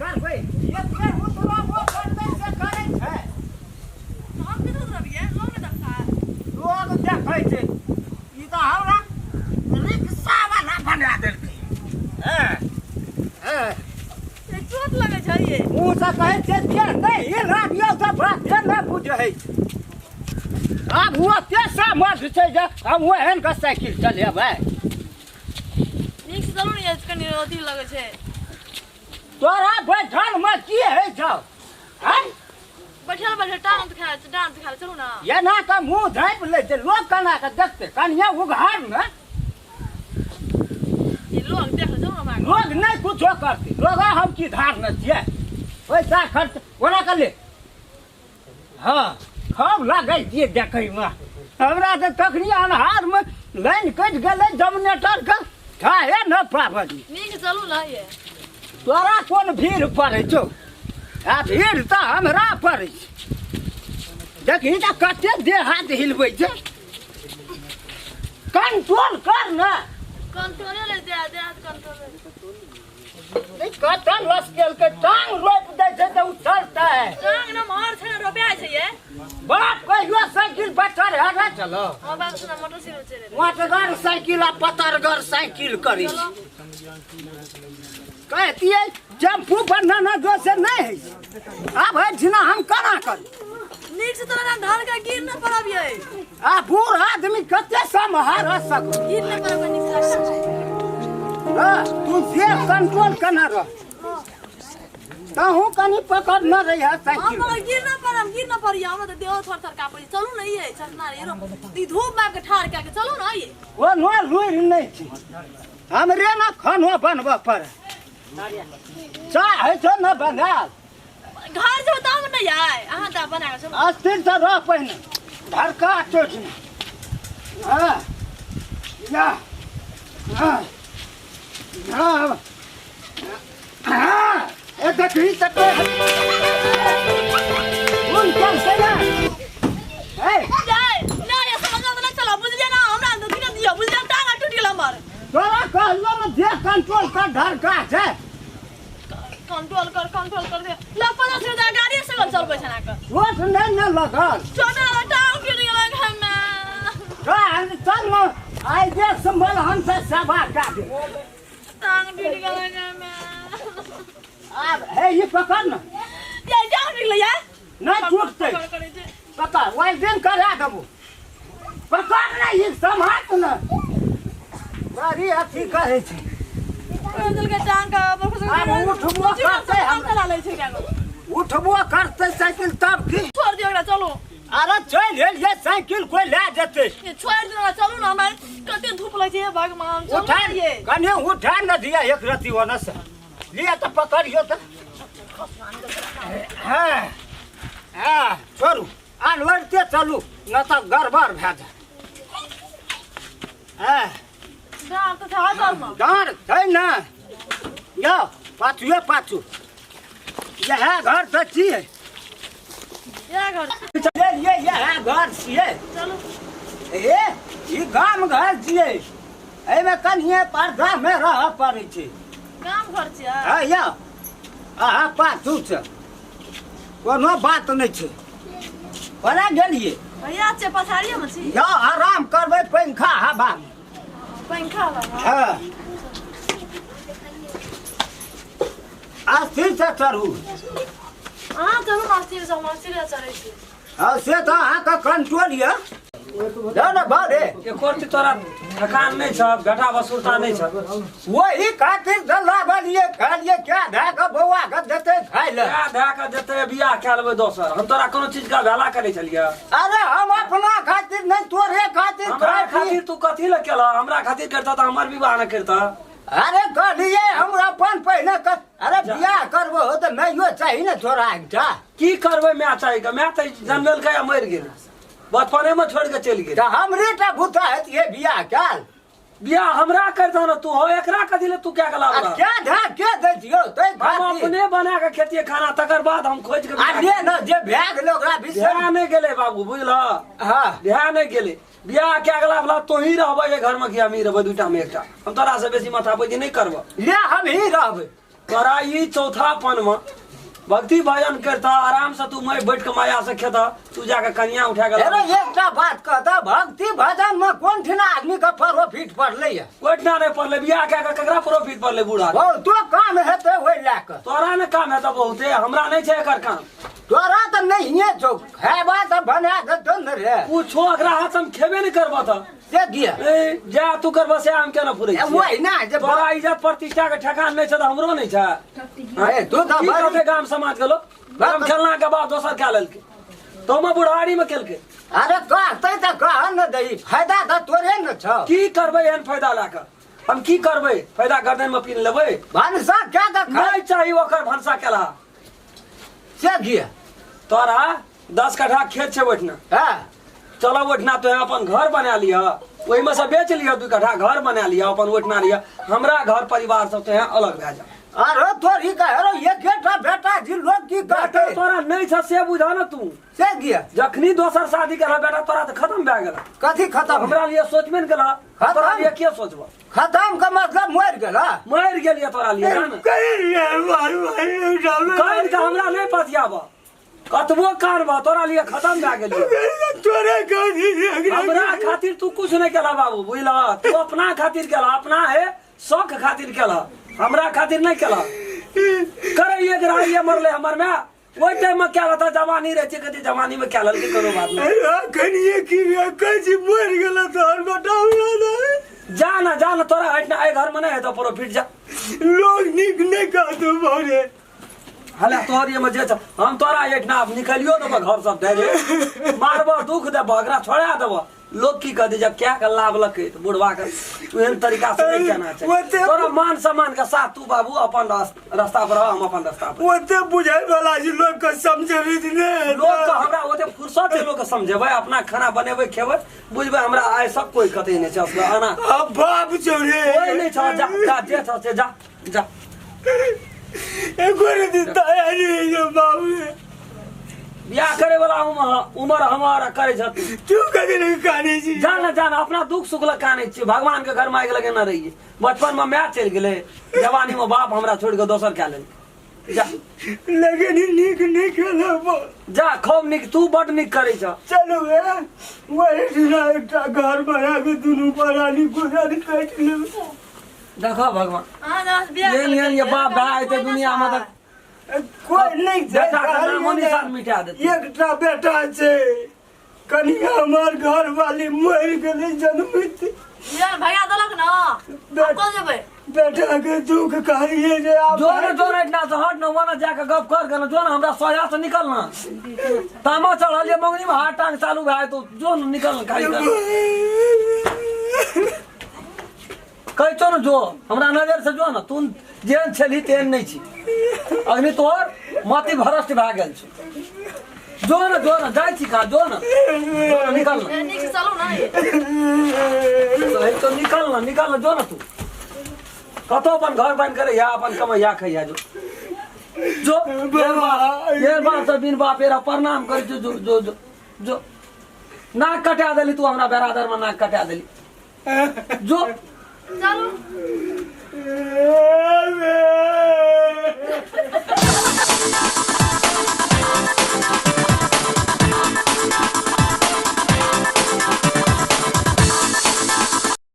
करबै एते उतरबो करतै से करै छै। हम कतऽ उतरबियै? लोग नहि देखता। लोग देखै छै। ई तऽ हमरा रिक्शा वाला बना देलकै। हँ हँ। ये चोट लगै छै ये। मुँह से कहै छै जे नहि हिलाबियौ तऽ बाते नहि बुझै छै। आब ओते सामर्थ्य छै जे हम ओहन के साइकिल चलेबै। नीक से चलू ने ये, कनि अथी लगै छै। तोरा बैठल मे की होइ छौ? आँय? बैठल बैठल टांग दुखाय छै, डाँड़ दुखाय छै, चलू ने। एना कऽ मुँह झाँपि लै छै, लोक केना कऽ देखतै? कनिये उघार ने। ई लोग देख ले, चलू ने हमरा। लोग नहि कुछो करतै। लोग हम की धारने छियै? पैसा खर्च ओना कर ले। हँ, हम लगै छियै देखैमे। हमरा तऽ तखनी अन्हारमे लाइन कटि गेलै जनरेटरके, ठाहे न पाबली। नीक से चलू ने ये। तोरा कोन भीड़ पड़ै छौ? आ भीड़ तऽ हमरा पड़ै छै। देखही तऽ कते देह हाथ हिलबै छै। कंट्रोल कर ने। कंट्रोले ले दे, दे हाथ कंट्रोले। नहीं कतऽ लसकेलकै, टांग रोपि दै छै तऽ उछलतै। टांग न मार छै ने, रोपा छै ये। बाप कहियो साइकिल पर चढ़े नहि चलो। हमर बाप सुना मोटरसाइकिल चले। मोटगर साइकिल आ पतरगर साइकिल करी। कहतियै टेम्पू पर नाना जो से नहि होइ छै। आब एहिठिना हम केना करी? नीक से तोरा ढाल के गिर न पड़ब ये। आ बूढ़ आदमी कते सम्हार सकब? गिर न पड़ब नीक से। हाँ, तू से कंट्रोल केना रह? तहूँ कनि पकड़ न रही है साइकिल। हम गिर न पड़ब, गिर न पड़िया, हमरा तऽ देह थर थर कापै। चलू ने ये, चलना रे, ई धूप मार के ठाड़ कए के चलू ने ये। ओ नो लुरि नहि छै। हमरे ने खानो बनबऽ पड़े। चाह होइ छौ ने बनायल? घर जेबै तब ने यार, अहाँ तऽ बना कऽ चलू। अस्थिर से रह पहिने, धड़का चोटमे। हँ या हँ हँ हँ, ए देखही तऽ कोन चलतै ने। हे जाय ना ये समझ में नहीं चला, बुझलिए ना? हमरा अंदर दिना दियो, बुझलिए? टांग टूट गेल हमर। तोरा कहलियो ने जे कंट्रोल कर, धड़का छै। कंट्रोल कर, कंट्रोल कर दे। ला 50 रुपया गाड़ी से चलबै छना के। चोट नहि ने लगल? चोट लगल, टांग टूट गेल हमे। चल चल ने, आइ देख संभल हम से सेवा कए दे। टांग टूट गेल हमे। आब हे ई पकड़ ने। ये टांग टूट गेल यार। नहि टूटतै। पकड़ करै छै। पकड़, ओहि दिन करा देबो। पकड़ ने, ई सम्हार ने। बड़ी अथी करै छै। के टांग का आब उठबो करतै हम। चला लै छै केगो। उठबो करतै साइकिल तब की? छोड़ दियौ एकरा, चलू। अरे चलि एलियै, साइकिल कोइ लए जेतै। ये छोड़ दियौ एकरा, चलू ने, हमरा कते धूप लगै छै, हे भगवान, चलू उठा ने ये। कनि उठा ने दिअ एक रत्ती ओने से। लिअ तऽ पकड़ियौ तऽ। हँ हँ, छोड़ू, आन लड़िते चलू, नहि तऽ गड़बड़ भए जायत। हँ। डाँर तऽ छै हाथमे। डाँर छै ने। यौ पाछुए पाछू इएह घर तऽ छियै। इएह घर चलियै, इएह घर छियै। चलू। हे, ई गाम घर छियै, एहिमे कनिए पर्दामे रहऽ पड़ै छै। गाम घर छियै। हँ यौ, अहाँ पाछू छै, कोनो बात नहि छै। कोना गेलियै? भैया छै पछाड़िए मे छी। यौ आराम करबै पंखा हवामे। पंखा हवा। हँ, अस्थिर से चढ़ू। अहाँ चलू ने अस्थिर से, हम अस्थिर से चढ़ै छी। हँ, से तऽ अहाँके कंट्रोल यऽ। जाउ ने बारे। एको रत्ती तोरा थकान नहि छह, घाटा वसूलता नहि छह? वही खातिर तऽ लाबलियै, कहलियै क्या धए कऽ बौआ के देतै खाय लए। क्या धए कऽ देतै? बियाह कए लेबै दोसर। हम तोरा कोनो चीज के अवहेला करै छलियै? अरे हम अपना खातिर नहि, तोरे खातिर। हमरा खाय पी- खातिर तू कथी लए केलह? हमरा खातिर करतह तऽ हमर विवाह नहि करतह? अरे कहलियै हम अपन पहिने कर। अरे बियाह करबो हो तऽ माइयो चाही ने तोरा एकटा। की करबै माय चाही के? माय तऽ जनमेलकै आ मरि गेलै, बचपने में छोड़ के चलि गेल। तऽ हमरे टा भूता हेतियै बियाह कयल? बियाह हमरा करतह ने तू, हो एकरा कथी ले तू क्या के आ लाबलह? क्या धए के दै छियौ तै हम खातिर? अपने बना के खेतिए खाना, तकर बाद हम खोजि के आ बियाह ले ने, जे भए गेलै ओकरा बिसरि। बियाह नहि गेलै बाबू, बुझलह? हँ। बियाह नहि गेलै। बियाह कए गेला बला तोही रहबै एहि घरमे कि हमही रहबै? दूटा मे एकटा। हम तोरा से बेसी माथा पैची नहि करबह। ले, हमही रहबै। तोरा ई चौथापन में भक्ति भजन करता आराम से तू मैं बैठ के माया से खेता तू जाके कन्या उठा के अरे एकटा बात कहता भक्ति भजन में कोन ठिना आदमी के प्रॉफिट पड़लै है ओहिठिना नहीं पड़ले बियाह कए के ककरा प्रॉफिट पड़ले बूढ़ा बहुतो काम हेतै ओहि लए कऽ तोरा ने काम हेतौ बहुते हमरा नहीं छै एकर काम तोरा तऽ नहिए छौ खेबा तऽ बना देतौ ने रे कुछो एकरा हाथ हम खेबे नहीं करबह तऽ से किया ए जा तू करबह से हम केना फुरै छियै? वही ना जे तोरा इज्जत प्रतिष्ठा के ठेकान नहीं छै तऽ हमरो नहीं छै ए, तू तऽ की बड़ी कहतै गाम समाज के लोग गाम खेलना के बाद दोसर खा लेलकै तो हम बुढ़ारी में केलकै अरे कहतै तऽ कह ने दही फायदा तऽ तोरे ने छौ की करबै एहन फायदा लए कऽ हम की करबै फायदा गर्दन में पीन लेबै भनसा कए कऽ खा नहीं चाही ओकर भनसा केला से किया तोरा 10 कट्ठा खेत छै ओहिठिना। हँ। चलो ओहिठिना तो अपन घर बना लिह, ओहिमे से बेच लिह, 2 कट्ठा घर बना लिह अपन, ओहिठिना लिह। हमरा घर परिवार सब तो यहाँ अलग भए जा। अरे तोरी कह रो एकेटा बेटा जी, लोग की बेटा कहतै? तोरा नहीं छ से बुझा न तू। से किया? जखनी दोसर शादी केला बेटा तोरा तऽ खत्म भए गेल। कथी खत्म? हमरा लिए सोचबे ने केला। खत्म? तोरा लिए के सोचब? खत्म के मतलब मरि गेल? मरि गेलियै तोरा लिए ना। कान के हमरा नहीं पतियाब, कतबो कानब तोरा लिए खत्म भए गेलियै। हमरा खातिर तू कुछ नहीं केला बाबू, बुझल? तू अपना खातिर केला, अपना है शौक खातिर केला, हमरा खातिर नहीं केला। करे एक राइये मरले हमर में ओहि टाइम में क्या रहता, जवानी रहै छै, कथी जवानी में क्या ललके, कोनो बात नहीं। जा ना, जा ना, तोरा हट ना, एहि घर में नहीं हेतौ प्रॉफिट, जा। लोग नीक नहीं कहतो भरे। हले तोहर ये में जे छ, हम तोरा एहिठिना आब निकलियो देबऽ घर सब डायरेक्ट मारबऽ, दुख देबऽ, एकरा छोड़ा देबऽ। लोग की कहते जब क्या के लाभ लकै तऽ बुढ़वा के एहन तरीका से नहीं कहना चाहिए। तोरा मान सम्मान के साथ तू बाबू अपन रास्ता पर रह, हम अपन रास्ता पर। ओते बुझाय वाला जी लोग के समझबी नहीं। लोग के हमरा ओते फुर्सत है लोग के समझेबै? अपना खाना बनेबै, खेबै, बुझबै। हमरा आइ सब कोई कतै नहीं छै असगर आना। अब बाप छौ रे। कोई नहीं छ, जा जा, जे छ से जा जा। एको रे दिन दया नहीं जो बाबू रे। बियाह करे वाला उमर उमर हमारा करे छ तू। तू कभी नहीं काने छी। जा ना, जा ना, अपना दुख सुख लग कानै छियै। भगवान के घर में आगि लगेने रहियै। बचपन में माय चलि गेलै, जवानी में बाप हमरा छोड़ि के दोसर कए लेलकै। जा। लेकिन ई नीक नहीं केला। जा, खूब नीक, तू बड नीक करै छ। चलू हे, वही दिना एकटा घर बना के दुनू प्राणी गुजर काटि लेबै। देखो भगवान। अहाँ जहाँ बियाह एहन एहन ये बाप भाई एते दुनिया में तऽ कोई नहीं छै। बेटा के नामो निशान मिटा देतै। एकटा बेटा छै, कनिया हमर घर वाली मरि गेलै जन्मित। बियाह भगा देलक न, आब कऽ जेबै? बेटा के दुख कहलिए जे आब जो न, जो न, एहिठिना से हट न, वना जाके गप कर के न, जो न, हमरा सोझा से निकल न। तामा चढ़ल ये मंगनी में हाथ टांग चालू भए तो जो न, निकल न, खाली कर कहै छौ न, जो हमरा नजर से जो न। तू जेहन छलही तेहन नहि छी अखनी, तोहर मति भ्रष्ट भए गेल छौ। जो न, जो न, जाइ छी कहाँ? जो न, जो न, निकल न। ए, नीक से चलू न ये। सही तो निकल न, निकल न, जो न। तू कतौ अपन घर बन करे या अपन कमैया खैया, जो जो। ये बात से बिन बाप एरा प्रणाम करै छौ। जो जो जो जो, नाक कटा देली तू हमरा, बरादर में नाक कटा देली। जो।